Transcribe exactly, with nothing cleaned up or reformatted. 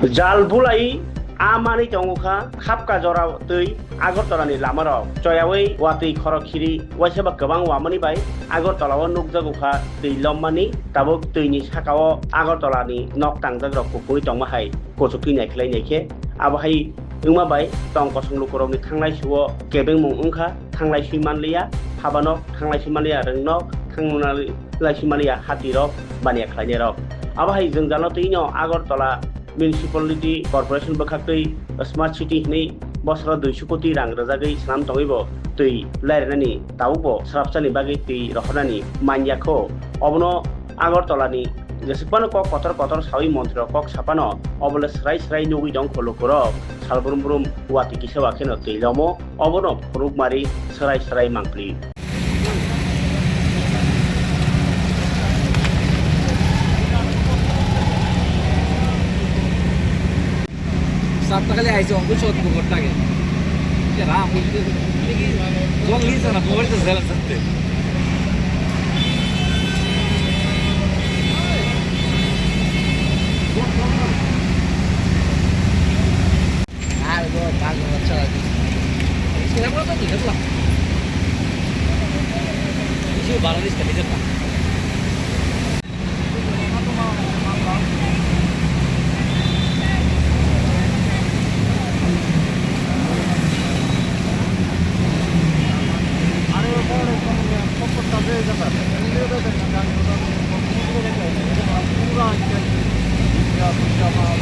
Jal bulai a manwi tongo kha, Khapka jora twi Agartala ni lama rok choyawi watwi khorok khiri waisa ba kwbang wamani bai Agartala o nukjago kha twi lommani, tabuk twi ni saka o Agartala ni nok tangjak rok kupui tongma hai kuchuk twi naikhlai naikhe. Abo hai wngma bai tong kosong lukurokni thanglai suo kebengmung wngkha, thanglai sui manliya habanok, thanglai sui manliya rwngnok, thanglai sui manliya hatirok, baniya khlainairok. Abo hai jwngjalo twino Agartala Municipality Corporation bwkhaktwi Smart City hwnwi bosoro duisu koti rang rwjagwi swnam tongwibo twi lairwnani tabukbo swrapsani bagwi twi rohornani manyakho. Obono Agartala ni jeswk phano kok kotor kotor sawi montri rok kok saphano obole swrai swrai nugwi tongkho lukurok, salbrum brum watwi kisa ba kheno twi lomo, obono phunukmari swrai swrai mangpli. সাতটা খালি আইছে, অঙ্কুশ সব করতে আগে। এ রাম, বলতে, দেখি, জল নিয়েছে না, তোমার তো জেলা থাকতে। আর গো, পাঁচ বছর আগে। সেটা বলো তো, ঠিক আছে। কিছু বারো দিস কেটে যেতাম।